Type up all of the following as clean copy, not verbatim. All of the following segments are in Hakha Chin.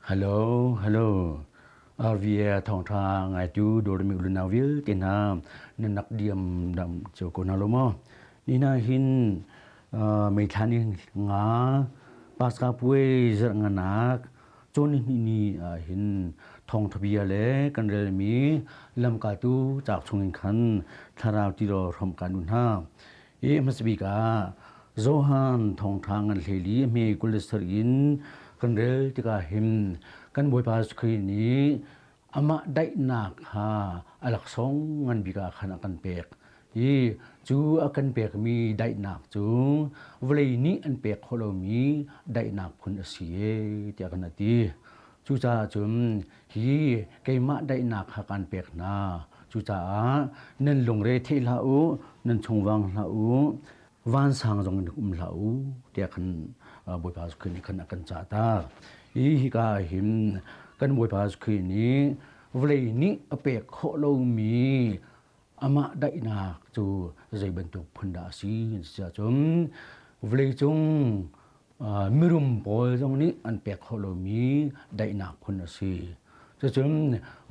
Hello, hello. RVA thawngtha ngaitu dawrmi ulunau vialte hna nan nak diam dam cio ko hna lo maw? Ni hna hin meithla ni nga Paska puai zarh nganak cawn ni hnih ni ah hin thawngtha bia le kan relmi lamkaltu cauk chungin khan thlarau tirawl hrawmh kan duh hna. Hi hmasabik ah Johan thawngtha ngan hleili hme 27 in kan rel tikah hin kan Bawipa Jesuh Khrih nih amah daihnak kha a laksawng ngan bik ah khan a kan pek. Hi cu a kan pekmi daihnak cu vawlei nih an pek khawh lomi daihnak phun a si e tiah kan ti. Cucaah cun hi keimah daihnak kha kan pek hna. Cucaah nan lungre thei hlah u, nan chungvang hlah u, vansang zong in um hlah u tiah khan Bawipa Jesuh Khrih nih khan a kan cah ta. Hi hika ah hin kan Bawipa Jesuh Khrih nih vawlei nih a pek khawh lomi amah daihnak cu zei bantuk phun dah a si ti ahcun vawleicung mirum pawl zong nih an pek khawh lomi daihnak phun a si. Cucun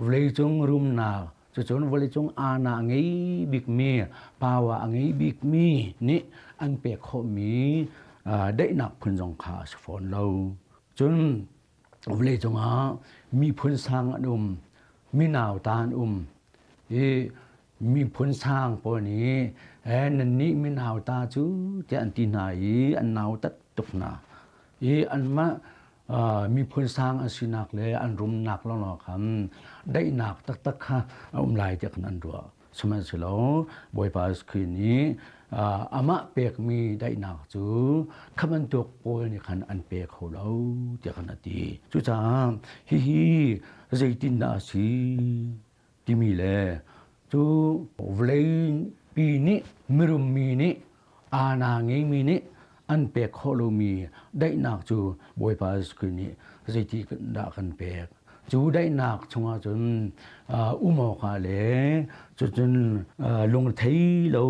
vawleicung rumnak, cucun vawleicung aana a ngei bikmi, power a ngei bikmi nih an pek khawhmi daihnak phun zong kha a si fawn lo. Cun vawleicung ah miphun sang an um, minau ta an um i miphun sang pawl nih nannih minau ta cu tiah an ti hna i an nautat tuk hna i anmah miphun sang an sinak le an rumnak lawnglawng khan daihnak taktak kha a um lai tiah khan an ruah. Sihmanhsehlaw Bawipa Jesuh Khrih nih amah pekmi daihnak cu kha bantuk pawl nih khan an pe kho lo tiah khan a ti. Cucaah hihi zeitindah a si timi le cu vawlei pi nih mirummi nih aana ngeimi nih an pek khawh lomi daihnak cu Bawipa Jesuh Khrih nih zeiti dah kan pek. Cu daihnak chungah cun um awkah le cucun lungthei lo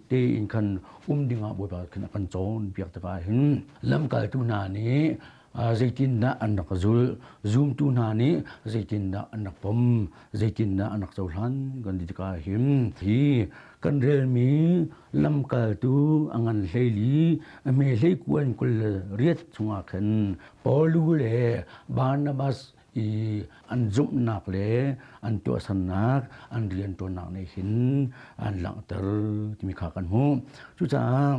tein khan um dingah Bawipa khan a kan cawnpiak tikah hin lamkaltu hna nih zeitindah an rak zulh, zumtu hna nih zeitindah an rak pom, zeitindah an rak cohlan kan ti tikah hin hi kan relmi lamkaltu a ngan hleili a hme hlei kuan 28 chungah khan Paulu le Barnabas i an zumhnak le an tuahsernak an rianṭuannak nih hin an langhter timi kha kan hmuh. Cucaah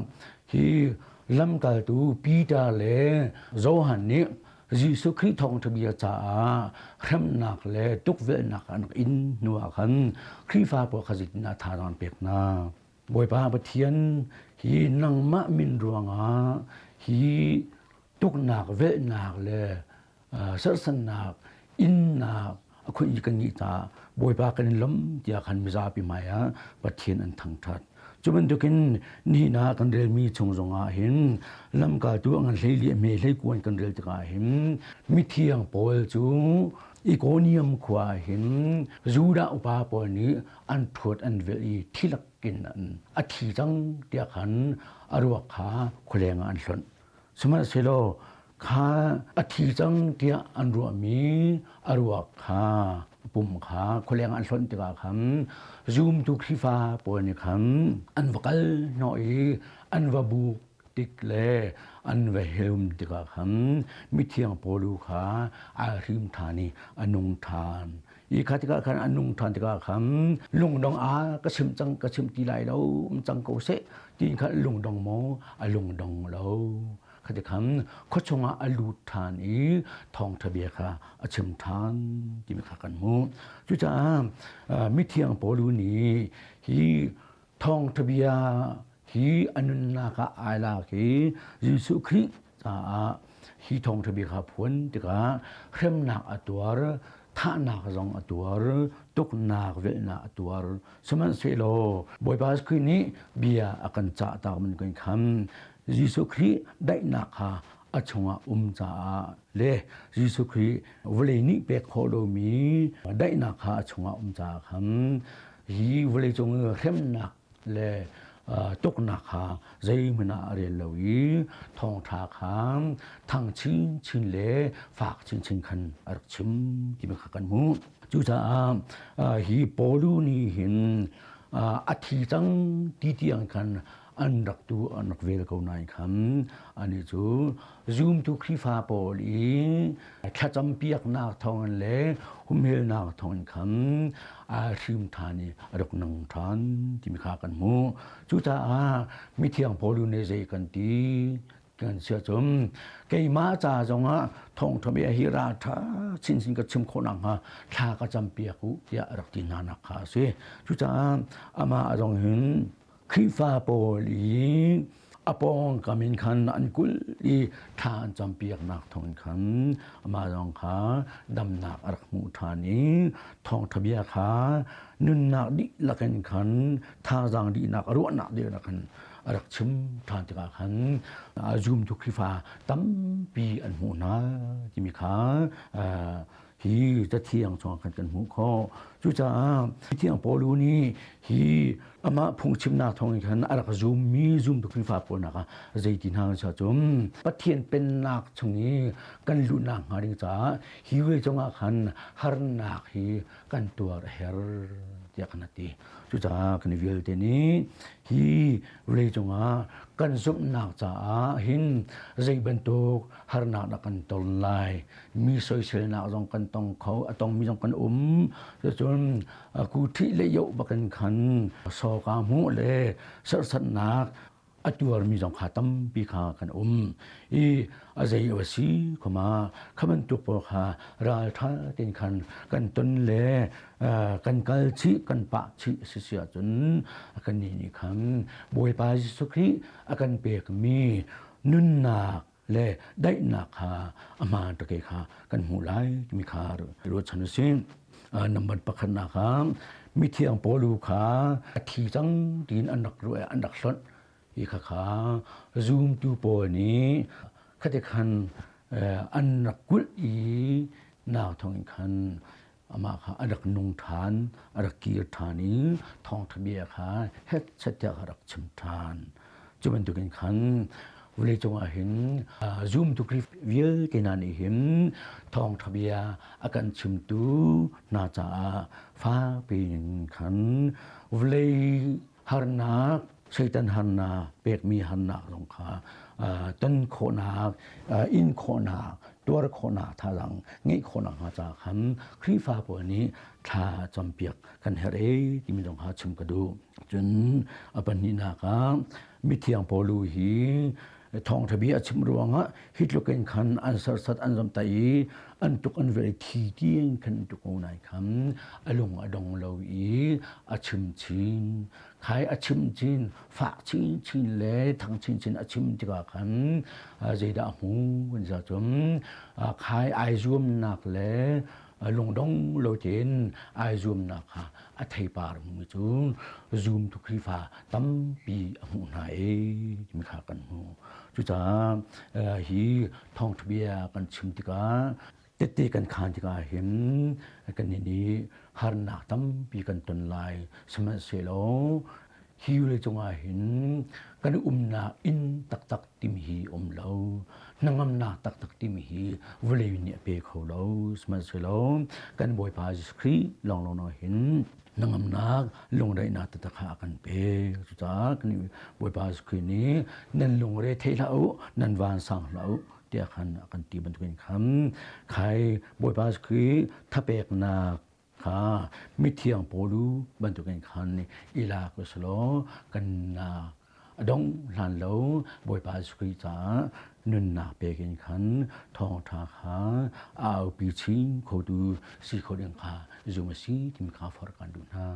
hi lamkaltu Peter le Johan nih Jesuh Khrih thawngṭha bia caah hremnak le tukvelhnak an rak in hnuah khan Khrihfa pawl kha zeitindah thazaang an pek hna? Bawipa Pathian hi nangmah min ruangah hi tuknak, velhnak le serhsannak, innak a khuih i kan nih caah Bawipa kan in lawm tiah khan mizapi hmai ah Pathian an thangṭhat. Cu bantukin nihin ah kan relmi chung zongah hin lamkaltu a ngan hleili a hme hleikuan kan rel tikah hin mithiang pawl cu Ikonium khua ah hin Judah upa pawl nih an ṭhuat an velh i thilak in an a thi cang tiah khan a ruak kha khualeng ah an hlonh. Sihmanhsehlaw kha a thi cang tiah an ruahmi a ruak kha pum kha khualeng an hlonh tikah khan zumtu Khrihfa pawl nih khan an va kal hnawh i an va buk tik le an va helum tikah khan mithiang Paulu kha aa hrim ṭhan i a nung ṭhan. I kha tikah khan a nung ṭhan tikah khan lungdong a ka chim cang ka chim ti lai lo um cang ko seh tiin khan lungdong maw a lungdong lo. Khati khan khua chungah a lut ṭhan i thawngṭha bia kha a chim ṭhan timi kha kan hmuh. Cucaah mithiang Paul nih hi thawngṭha bia hi a nunnak ah ai lak i Jesuh Khrih caah hi thawngṭha bia kha phuan tikah hremnak a tuar, thahnak zong a tuar, tuknak velhnak a tuar. Sihmanhsehlaw Bawipa Khrih nih bia a kan cah tak bantukin khan Jesuh Khrih daihnak kha a chungah um caah le Jesuh Khrih vawlei nih pek khawh lomi daihnak kha a chungah um caah khan hi vawleicung hremnak le Tuknak kha zeihmanh ah a rel lo i thawngṭha kha thang chinchin le fak chinchin khan a rak chim timi kha kan hmuh. Cucaah hi Paulu nih hin a thi cang ti tiang khan an rak tu an rak vel ko nain khan anih cu zumtu Khrihfa pawl i thlacam piaknak thawngin le humhelnak thawngin khan aa hrim ṭhan i a rak nung ṭhan timi kha kan hmuh. Cucaah mithiang Paul nih zei kan ti kan si ahcun keimah ca zongah thawngṭha bia hi ra ṭha chinchin ka chim khawh nakhnga thla ka campiak u tiah a rak ti hna nak kha a si. Cucaah amah zong hin Khrihfa pawl i a pawngkam in khan an kulh i thla an campiaknak thawng khan amah zong kha damnak a rak hmuh ṭhan i thawngṭha bia kha nunnak dihlak in khan thazaang dihnak ruahnak dihlak khan a rak chim ṭhan tikah khan zumtu Khrihfa tampi an hmuh hna timi kha hi cathiang chungah khan kan hmuh khawh. Cucaah Thiang Paul nih hi amah phungchimnak thawngin khan a rak zummi zumtu Khrihfa pawl nak ah zeiti hna sa cun Pathian pennak chung i kan luhnak hnga ding caah hi vawlei cungah khan harnak hi kan tuar a herh tiah kan ti. Cucaah kan vialte nih hi vawlei cungah kan zumhnak caah hin zei bantuk harnak dah kan ton lai mi soiselnak zong kan tong kho a tongmi zong kan um cun ku ṭhih le yoh bakin khan soka hmuh le serhsatnak a tuarmi zong kha tampi kha kan um i a zei a si khoma kha bantuk pawl kha ralṭha tein khan kan ton le kan kal chih kan pah chih si si ahcun kan nih nih khan Bawipa Jesuh Khrih a kan pekmi nunnak le daihnak kha a hmaan take kha kan hmuh lai timi kha ruahchan a si. Number pakhatnak ah mithiang Paul kha a thi cang tiin an rak ruah an rak hlonh. Hi kha kha zumtu pawl nih khati khan an rak kulh i nak thawngin khan amah kha a rak nung ṭhan, a rak kir ṭhan i thawngṭha bia kha hetchet tiah a rak chim ṭhan. Cu bantukin khan vawleicung ah hin zumtu Khrih vialte hna nih hin thawngṭha bia a kan chimtu hna caah fakpi in khan vawlei harnak Satan harnak pekmi harnak zong kha ton khawhnak in khawhnak tuar khawhnak thazaang ngeih khawhnak hnga caah khan Khrihfa pawl nih thla campiak kan herh e timi zong kha chim ka duh. Cun a pahnihnak ah mithiang Paul hi thawngṭha bia a chim ruangah hi tluk in khan an serhsat an zomhtaih i an tuk an velh thi tiang khan an tuk ko nai khan a lung a dong lo i a chim chin khai a chim chin fak chinchin le thang chinchin a chim tikah khan zeidah a hmu kan za cun khai ai zuamnak le lungdong lo tein ai zuamnak kha a theipar hmu cu zumtu Khrihfa tampi a hmuh hna e timi kha kan hmu. Cucaah hi thawngṭha bia kan chim tikah tette kan khaan tikah hin kan nih harnak tampi kan ton lai. Sihmanhsehlaw hi vawlei cungah hin kan umnak inn taktak timi hi um lo. Hnangamnak taktak timi hi vawlei nih a pe kho lo. Sihmanhsehlaw kan Bawipa Jesuh Khrih lawnglawng hin hnangamnak lungreihnak taktak kha a kan pek. Cucaah kan Bawipa Jesuh Khrih nih nan lungre thei hlah u, nan vansang hlah u tiah khan a kan ti bantukin khan khai Bawipa Jesuh Khrih thapeknak kha mithiang Paul bantukin khan i lak usalaw kan a dong hlan lo Bawipa Jesuh Khrih caah nunnak pek in khan thawngṭha kha a aupi chin khotu si kho ding kha zum a si timi kha forh kan duh hna.